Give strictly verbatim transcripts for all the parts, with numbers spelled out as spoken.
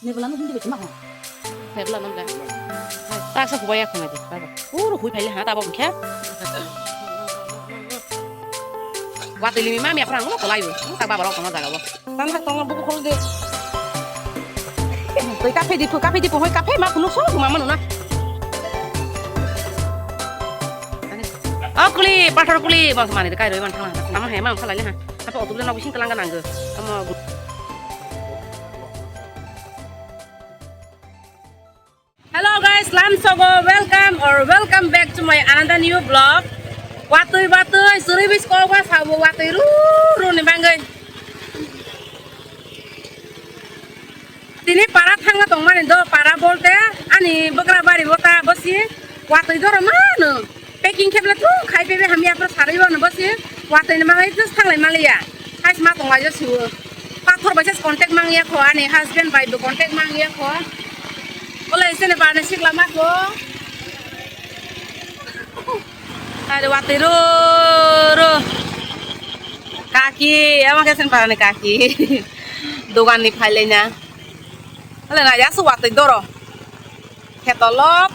Nebla no hindi beti ma ho. Nebla no bla. Tak sa hubai ya khonai de, baba. Uru hui phaile ha, tabo khe. Watwi limi mami aprang no kolai bo. Tak baba rok tongna jaga bo. Tan hak tongna buku khol de. Twi kafe di pu, kafe di pu, hoi kafe ma kunu so ma manu na. O kuli, pathor kuli, bos mani de kai roi man thang. Ama he ma khalai le ha. Apa otu le no bising telang nang go. Ama Hello guys, lam sogo, welcome or welcome back to my another new vlog. Watui watui, suri bis ko wa sabo watui ru ru ni bangai. Tini para thangna tongmani do, para bolte ani bwkra bari bota bosi watui doro mano. Packing khe bele thung khai bebe hamya pro sarwi bono bosi watwi ni mangai just thanglai maliya. Hais ma tong laio siwo. Pathor bai se contact mangya kho ani husband bai bo contact mangya kho. Ola ise ne bana sikla ma kho. Are watwi ro ro. Kaki, ama khe sen parani kaki. Dogan ni phailai na. Ola na ya su watwi doro. Khetolok.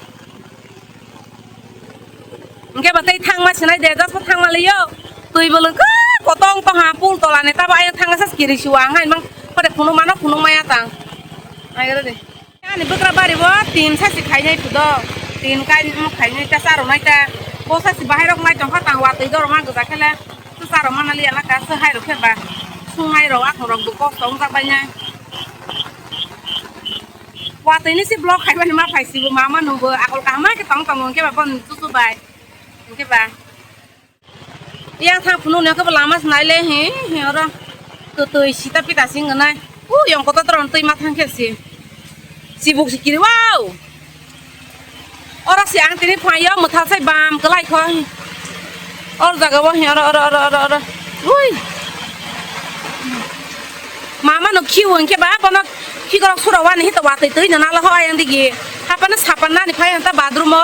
Hingke ba tei thangma sinai de, just thangma liyo. Twi bolong khe kotong tong ha, pul tola ni tabo ayang thangma sa kiri siwa ang hai mang. Pore phunuk mano phunuk maya tang. Ai gere de. Ani bwkra bari bo tin sa si khainai phudo. Tin kai mo khainai ta charo nai ta. Bo sa si bahai rok nai tong kha tang watwi dor ma goja khele. Tu charo mana liya na ka se hai rok khe ba. Sung hai rok akhong rok bo kok tong jak bai nai. Watwi ni si vlog khai mani ma phai si bo mama no bo akol kaham ma khe tong tong hingke ba bon chuchu bai. Hingke ba. Yang thang phunuk ni hingke ba lama se nai le hi hi oro. Twtwi sita pita sing nai. U yong kotor twi ma thang khe si. Sibuk si kiri wow. Oro si ang tini phai yo mwthal sai bam kwlai kho. Or jaga bo hi oro oro oro oro oro. Ui. Mama no khiu hingke ba bono khikrok sura wani hito watwi twi no nalo ho ayang digi. Hapano sapan nani phai hanta bathroom o.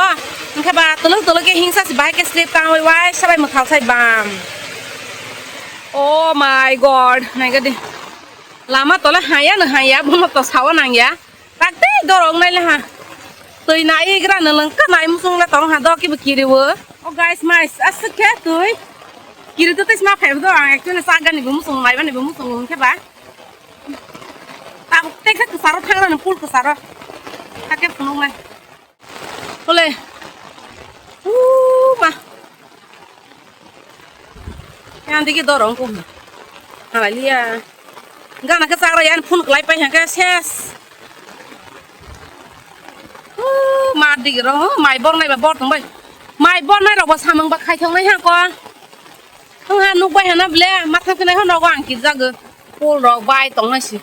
Hingke ba tulung tulung ke hingsa si bahai ke slip kang wai wai sabai mwthal sai bam. Oh my God. Naigadi. Lama tole haya no haya bono to sawa nangya. Takte dorong nai le ha. Twi nai igra no lengka nai musung le tong ha do kibo kiriwo. Oh guys, mais asuk khe twi. Kiri to tais ma phai do ang actually sagani bo musung mai bani bo musung hingke ba. Tabuk tek tek kusaro thangra no pul kusaro. Hake phunuk nai. Hole. Uma. Yang digi dorong kum. Hallelujah. Gana ke sagra yan phun kelai pai hake ses. Uh, ma digi rong, uh, mai bor nai ba bor tong bai. Mai bor nai rok ba samung ba khai thong nai ha ko. Hung ha nuk bai hana ble, ma thang nai ho nogo ang kir jago. Pol rok bai tong nai si.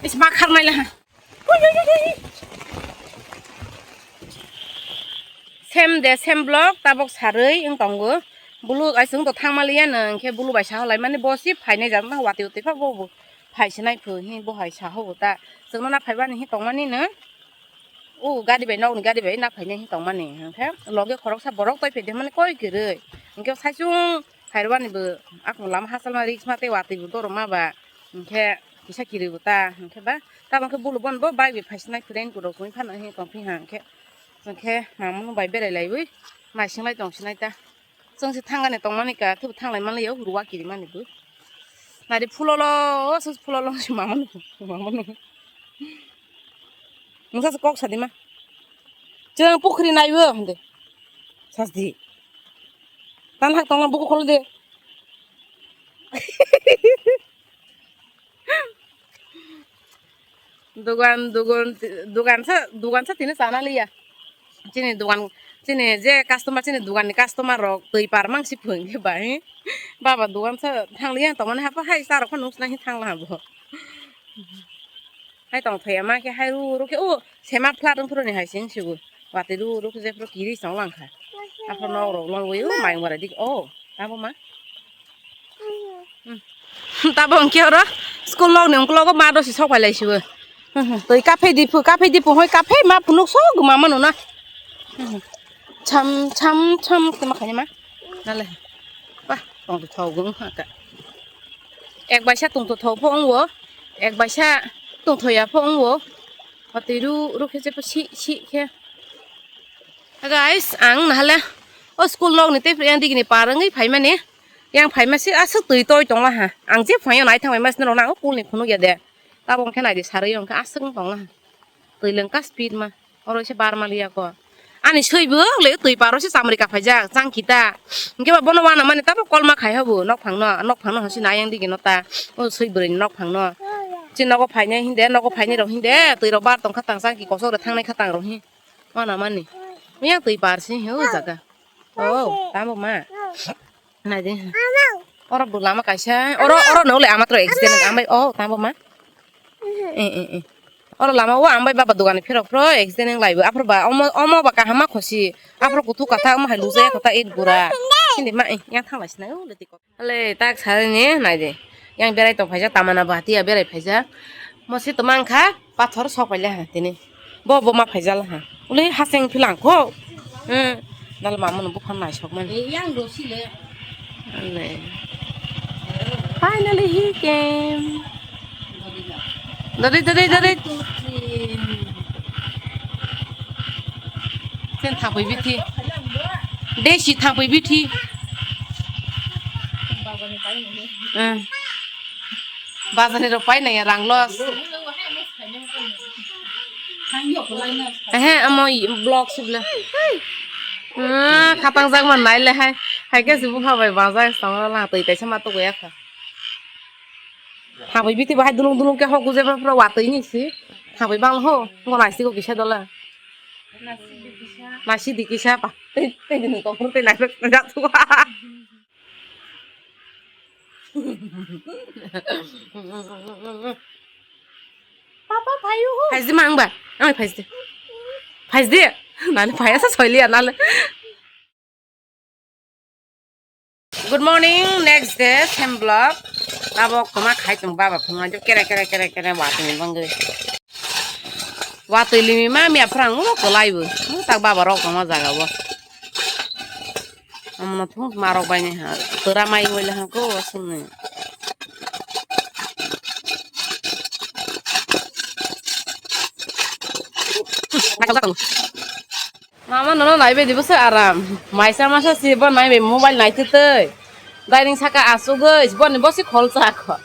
Is ma khar nai le ha. Sem de sem block tabok sarwi wng tongo. Bulu aisung to thangma liya no hingke bulu bai sahalai mani bo si phainai jak nang wati wati kha bo bo phai sinai phu hi bo hai saho bo ta chwngno na phai bani hi tongmani no. O gari bai nokni gari bai na phainai hi tongmani hingke loge khoroksa borok toi phaide mani koi kwrwi hingke saichung phairwani bo akung lama hachal ma risk ma tei wati bo doroma ba hingke kisa kiri bo ta hingke ba. Tabang khe bulu bon bo bike bai phaisinai khe raincoat rok tongwi phano he tongphi ha hwnkhe, hwnkhe mamano bai berai laiwi naisinglai tongsinai ta. Chwng se thangani tongmani ka, khe bo thanglai manlai ya, huru wa kiri mani bo. Nari phulolo, o se phulolo se mamano, mamano. Nungsa se kok sadi ma. Chwng pukhri naibo hwnde. Sasdi. Tan hak tongma buku kholo de. Dogan, dogan, dogan sa, dogan sa tini sana liya. Chini dogan, chini je customer, chini dogan ni customer rok twi par mang si phung khe bai. Baba dogan sa thang liya, tongmani hapa hai sa rok phano nung sina hi thang laha bo. Hai tong thaya ma khe hai ru ru khe o sema flat wng phuru ni hai sing sibu. Wati ru ru khe je phuru kiri song lang kha. Aphuru nok rok long wi o mai wara dik o. Tabo ma? Hmm. Tabo hwnkhe oro school nok ni ungkologo ma dosi sok pai lai sibo. Hmm, hmm. Twi kaphai di phu, kaphai di phu, hoi kaphai ma phunuk sok ma mano na. Hmm, hmm. Cham, cham, cham, tama khaini ma. Nale. Wah, tong to thau gung ha ka. Ek baisa tong to thau pho ong wo. Ek baisa tongthoya pho wngo. Hotwi ru ru khe jephru si si khe. Guys, ang nahale o school nok ni tei yang digini par wngwi phaimani. Yang phaima se aswk twi toi tongla ha. Ang je phai o nai thang bai mas norok nang o pool ni phunuk ya de. Tabok khe nai di sarwi wng khe aswk wng tongla ha. Twi lengka speed ma. Oro se bar maliya ko. Ani swi bo le twi paro se chamri ka phaijak chang kita. Hingke ba bono wana mani tabo kolma khai hobo nok phang no, nok phang no hosi nai yang digi no ta. O swi bwrwi nok phang no. Chi nogo phainai hinde, nogo phainai rok hinde, twi rok bar tong kha tang chang ki kosok rok thangnai kha tang rok hi. Wana mani. Miya twi par si hi o jaga. O, tamo ma. Nai de. Oro bo lama kaisa. Oro, oro no le ama tro accident ang bai. O, tamo ma. Eh, eh, eh. Oro lama o ang bai baba dogani phirok phro accident ang laibo. Aphro ba omo, omo ba kaham ma khosi. Aphro kuthu katha omo hai lujaya kotha eight gura. Hindi ma, eh, yang thang lai sinai o le tiko. Ale tak sari ni nai de. Yang berai tong phaijak tamana bahati ya berai phaijak. Mo si toma wngkha pathor sok paila ha tini. Bo bo ma phaijal ha. Ule haseng philang kho. Hmm. Dal mamu no buphang nai sok man. Yang do si le. Ale. Finally he came. Dori dori dori. Sen thapoi bithi. Desi thapoi bithi. Hmm. Bazar ni rok pai nai rang los. Ehe, amo i-, block sibla. Ah, khatang jak man nai le hai. Hai khe si bupha bai bazar samra la twi kaisa ma tuku ya kha. Thabai biti bahai dulung dulung khe hok guje ma pura watwi ni si. Thabai bang ho, ngo nai si go kisa dola. Nai si di kisa pa. Tei, tei di nung tong phuru tei nai jak tu. Papa, phayu. Phaisdi ma ang ba? Ang phaisdi. Phaisdi. Nale phaya sa soili ya nale. Good morning, next day, same vlog. Tabok toma khai tong baba phunga jo kere kere kere kere watwi ni bangwi. Watwi limi ma miya phrang ulo kolai bo. Mu tak baba rok tongma jaga bo. Amno thung marok bai ni ha. Tora mai wele ha ko sumni. Mama nono nai bedi bwswk aram. Maisa masa si bo nai bai mobile nai twi twi. Dining saka asugwi boni bosi khol cha kho.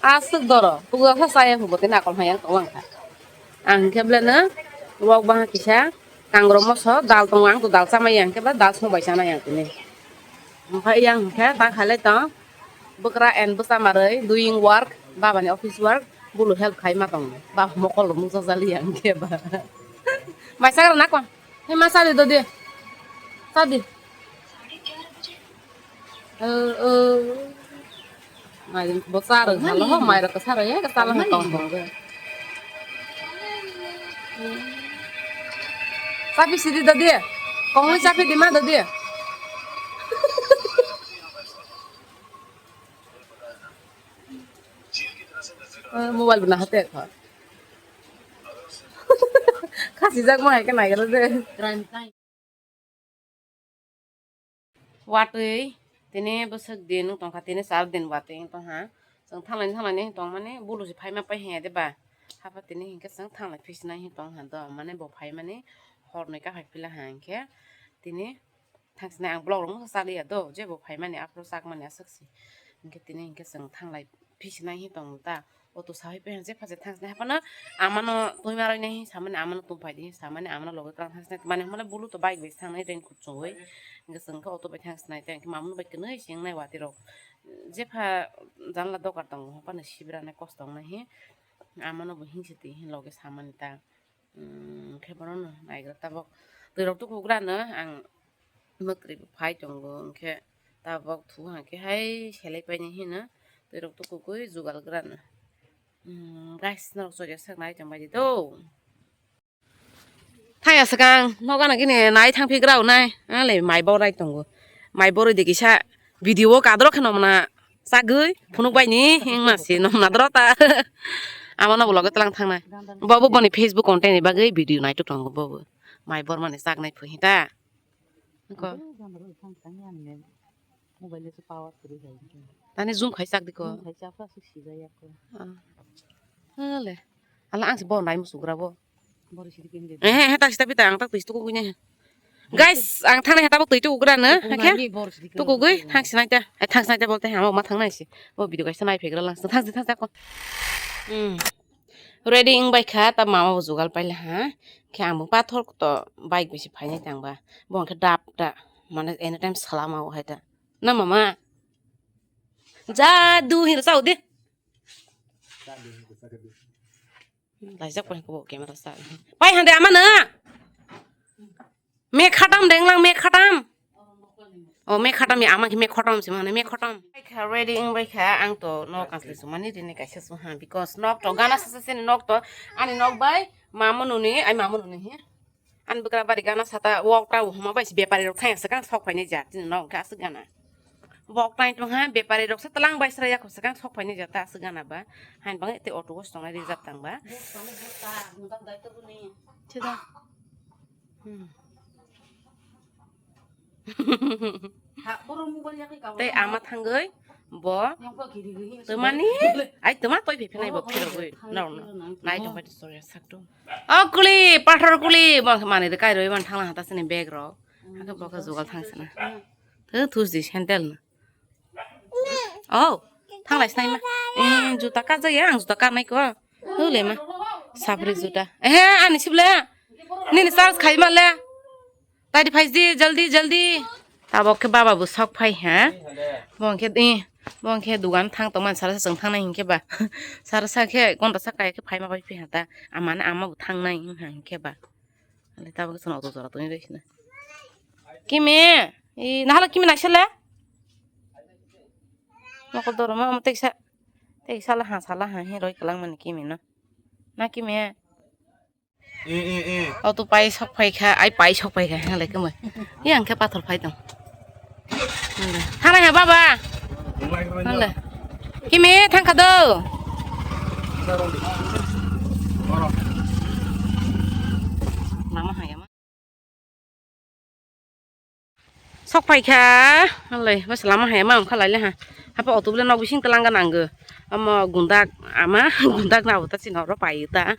Aswk doro, pugo sa saya hubo tini akol hayang tong langkha. Ang khe bleno wok baha kisa kangro moso dal tongo, ang to dal chamai yang khe ba dal song bai chana yang tini. Omo khe yang khe ta khalai tong bwkra and bwsa marwi doing work, baba ni office work, bulu help khai ma tong, baba mokol rok nukjak jali yang khe ba. Mai sagra na kwa, he ma sadi do de, sadi. Mai bo cha rwng halo ho, mai rok kwsa rwng ya, kwsa rwng tong tong. Chapi sidi dodi. Kongwi chapi dima dodi. Mobile bwna hate kho. Khasijak ma hai khe naigra de. Watwi tini bwswk din wng tongkha, tini char din watwi wng tongha. Chwng thanglai thanglai tongmani bulu se phaima pai hanya de ba. Hapha tini hinkhe chwng thanglai phisnai hin tongha do, mane bo phaimani hornwi kaphai phila ha hinkhe tini thangsnai ang vlog rok chaliya do, je bo phaimani aphuru chakmani aswk se. Hinkhe tini hinkhe chwng thanglai phisnai hin tong ta. Auto sahai pai je phaje thangsnai haphano amano twi marwi nai samani amano tong phai di samani amano logi tang thangsnai mani hwnmale bulu to bike bai thangnai raincoat chumui hwnkhe chwng khe auto bai thangsnai tei hwnkhe mamano bai kwnwi se wngnai watwi rok jepha janla dogar tongo haphano sibranai kosto wngnai hi amano bo hingsi twi hin logi samani ta. Khe bono no naigra tabok twi rok tukugra no ang mwkri bo phai tongo hwnkhe tabok thu hwnkhe hai selai paini hino twi rok tukugwi jugal gra no. Guys norok choriya sak nai tong bai di do. Thaya swkang nogo gini nai thang phigra nai ale mai borai tongo mai boroi di kisa. Video o kadro khe nomna chagwi phunuk bai ni hingma si nomna doro ta. Amo no vlog tlang thangnai. Bobo boni Facebook content ni bagwi video naitok tongo bobo. Mai bormani chaknai phui ta. Ko. Tani zoom khai chak di ko. Ah. Hale. Ala ang se bo nai musugra bo. Eh, eh, tak sita pita ang tak twi tukugwi ne. Guys, ang thangnai hata bo twi tukugra no. Hakhe. Tukugwi thang sinai ta. Eh, thang sinai ta bolte ha ma thangnai si. Bo video kaisa nai phegra lang. Thang si thang sa ko. Hmm. Ready wng bai kha ta mama bo jugal paila ha. Khe ang bo pathor to bike bisi phainai tang ba. Bo khe dap da. Mane anytime salama o hai ta. Na mama. Ja du hin sa udi. Laijak pai ko camera sa. Pai hande ama na. Me khatam denglang me khatam. O me khatam ya ama ki me khatam si mane me khatam. Bai kha ready wng bai kha ang to nok asli sumani rini kaisa suha because nok to gana sasa sini nok to ani nok bai mamu nuni ai mamu nuni he. Ani bwkra bari gana sata wok ta huma bai si bepari rok thang sakang sok phaini ja tini nok kha aswk gana. Wok tai tong ha bepari rok sa tlang bai sra yak sakang sok phaini ja ta aswk gana ba. Hain bang te auto go song rijak tang ba. Chida. Hmm. Tei ama thangwi bo twmani ai twma toi phai phinai bo phirogwi nai tong pai sorry sak tong. O kuli pathor kuli bo mani de kai roi man thangla hata sini bag rok hake bo khe jugal thang sana. Tho thus di sandal na. Oh, thanglai sinai ma. Eh, juta ka jaya ang juta ka nai ko. Hule ma. Sapri juta. Eh, ani sibla. Nini charge khai ma le. Tadi phai di jaldi jaldi. Tabok khe baba bo sok phai ha. Bong khe eh bong khe dugan thang tong man sara sa chwng thang nai hinkhe ba. Sara sa khe gonta sa kai khe phai ma bai phi ha ta. Amane ama bo thang nai hinkhe ba. Ale tabok khe chwng auto jora tongwi rw sina. Kimi, i nahalo kimi naisale? Mokol doroma omo teksa teksa la ha sala ha he roi kalang mani kimi no. Na kimi? Eh, eh, eh. Auto pai sok phai kha, ai pai sok phai kha, hang lai kama. Yang khe pathor phai tong. Thanglai ha baba. Hang lai. Kimi thang kha do. Lama ha ya ma. Sok phai kha, alai, bas lama hai ma wngkha lai le ha. Hapa auto bole nok bising telang gana ang go. Amo gundak ama, gundak na abo ta sini oro pai ta.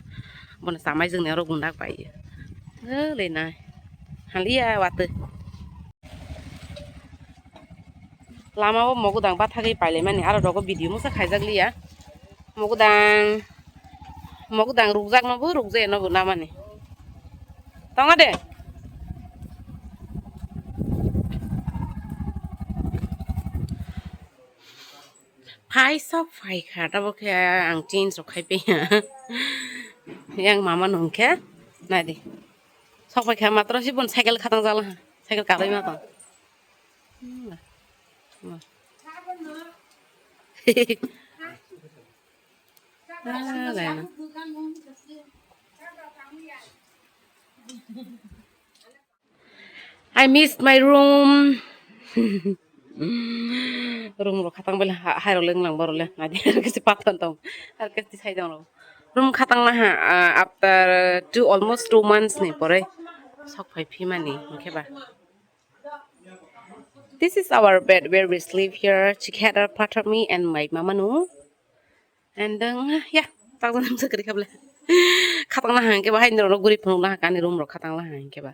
Bono samai jeng ni oro gundak pai. Go le nai. Haliya wate. Lama o mogodang bathagwi pailai mani, aro rogo video musa khaijak liya. Mogodang, mogodang rukjak nobo, rukjaya nobo namani. Tongo de. Phai sok phai kha, tabo khe ang change rok khai paiya. Yang mama nung khe, nai di. Sok phai kha, matro si bon cycle khatang jala ha, cycle karwi ma tong. I miss my room. Room rok khatang bele ha-, hai rok leng lang boro le nadi kesi patan tong. Ar kesi sai dong. Room khatang na ha, ah, after two, almost two months ni pore sok phai phi mani hingke ba. This is our bed where we sleep here together, part of me and my mama nu. And then, yeah, tak jani masa kiri kable. Khatang na hangke ba, hai noro guri phunuk na kani room ro khatang na hangke ba.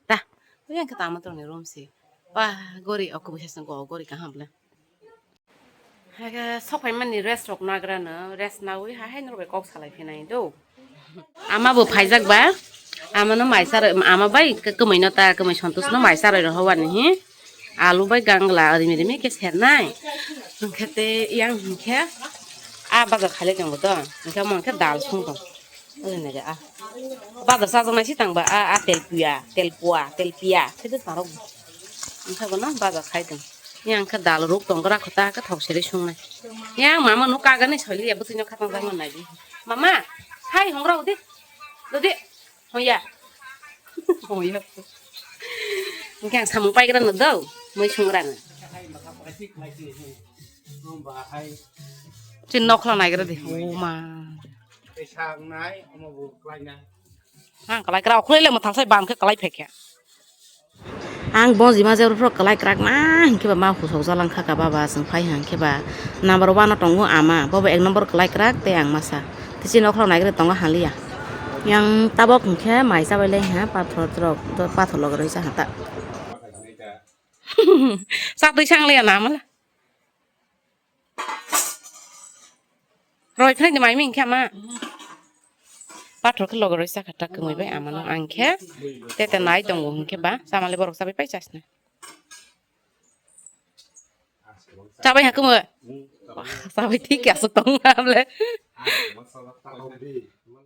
Ta, yang kata ama tong ni room si. Ba, gori aku bisa sengko gori kaham le. Haga sok pai mani rest rok nagra no, rest nawi ha hai norok bai kok salai phinai do. Ama bo phaijak ba, ama no mai charoi, ama bai kwmwi no ta, kwmwi Santosh no mai charoi rohor wani hi. Alu bai gangla rimi rimi khe sernai. Hwnkhe te yang hwnkhe a bazar khailai tongo do, hwnkhe omo hwnkhe dal song tong. Oi nai re a. Bazar chajaknai si tang ba a, a telpia, telpua, telpia. Khe de tarok. Wngkha bono bazar khai tong. Yang khe dal ruk tong gra khota khe thok siri sungnai. Yang mama no kagani soili ya bwtwi no khatang jang nai di. Mama, hai hongra udi. Dodi. Hoya. Hoya. Hwnkhe ang samung paigra no do. Mui sungra no. Chin nokla naigra di. O ma. Ang kalai kra okhulai le mwthang sai bam khe kalai phekhe. Ang bo jima jebra phro kalai krak ma hinkhe ba ma husok jalang kha ka baba chwng phai hinkhe ba number one o tongo ama bobo ek number kalai krak tei ang masa Chini okhlok naigra tongo haliya. Yang tabok hwnkhe mai chabai lai ha pathor rok, pathor logoroi cha ha ta. Chatwi sang liya na mala. Roi phai ni mai ming khe ma. Pathor khe logoroi cha kha ta kwmwi bai amano ang khe. Tete nai tongo hwnkhe ba chamali borok chabai pai chasna. Chabai ha kwmwi. Chabai thik khe aswk tong na bole.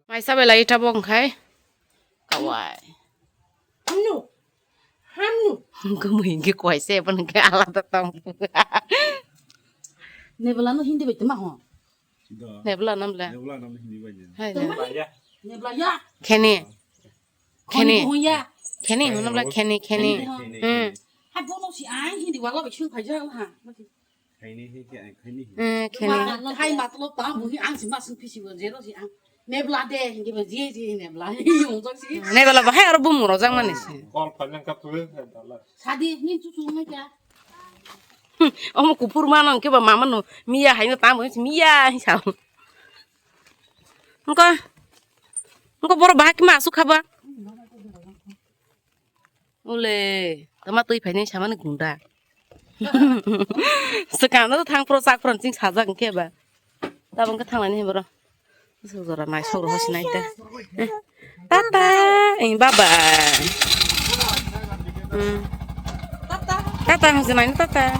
Mai chabai lai tabok hwnkhe. Kawai. Hanu. Hanu. Kwmwi hwnkhe kwai se bo hwnkhe alada tong. Nebla no Hindi bai tuma ho. Nebla namle. Nebla nam Hindi bai. Hai. Tuma. Nebla ya. Kheni. Kheni. Khoni buhung ya. Kheni, kheni, hono bla kheni, kheni. Kheni, kheni, hmm. Hai bono si ai Hindi wala bai sung phai ja ha. Kheni hi khe, kheni hi. Hmm, kheni. Hai matlo ta buhi ang si ma sung phisi bo zero si ang. Nebla de, hindi ba je je nebla. Yung jok si. Nebla ba hai aro bumung rojak mani si. Kol phai nang ka tu. Sadi ni chu chu mai ja. Hmm, omo kuphur mano hwnkhe ba mama no miya haino tamo miya hinsa. Engko, engko borok bahai khe ma aswk kha ba? Ule, tama twi phainai samani gunda. Swkang no thang phro chak phro ching sajak hwnkhe ba. Tabang khe thang laini borok. Aswk jora nai sok roho sinai ta. Tata, eh, baba. Hmm. Tata, hwse nai tata.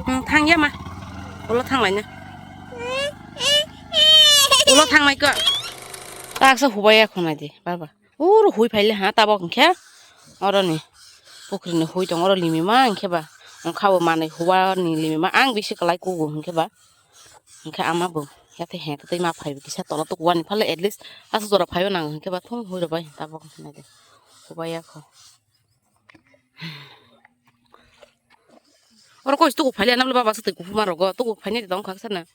Hmm, thang ya ma. Ulo thang laini. Ulo thang lai ko. Taksa hubai ya khonai di, baba. Uro hui phaile ha tabok hwnkhe. Oroni. Pukhrini hui tong oro limima hwnkhe ba. Wngkha bo manwi huba ni limima ang bisi kwlai kugo hwnkhe ba. Hwnkhe ama bo yate he tei ma phai kisa tola tukuani phale at least aswk jora phaibo nang hwnkhe ba thung hui rwbai tabok hwnkhe naidi. Hubai ya kho. Oro koi tuku phaile namle baba swtwi kuphuma rogo tuku phaine tong kha sana.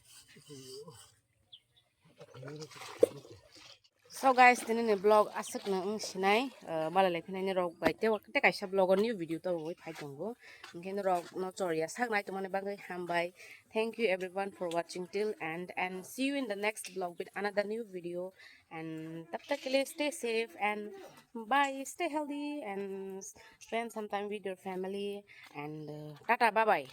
So guys, tini ni vlog aswk no wng sinai, uh, malai lai phinai ni rok bai tei, tei kaisa vlog o new video to bai phai tongo. Hwnkhe norok no choriya sak nai tongmani bagwi hambai. Thank you everyone for watching till end and see you in the next vlog with another new video. And tab tak ke liye stay safe and bye, stay healthy and spend some time with your family and, uh, tata, bye bye.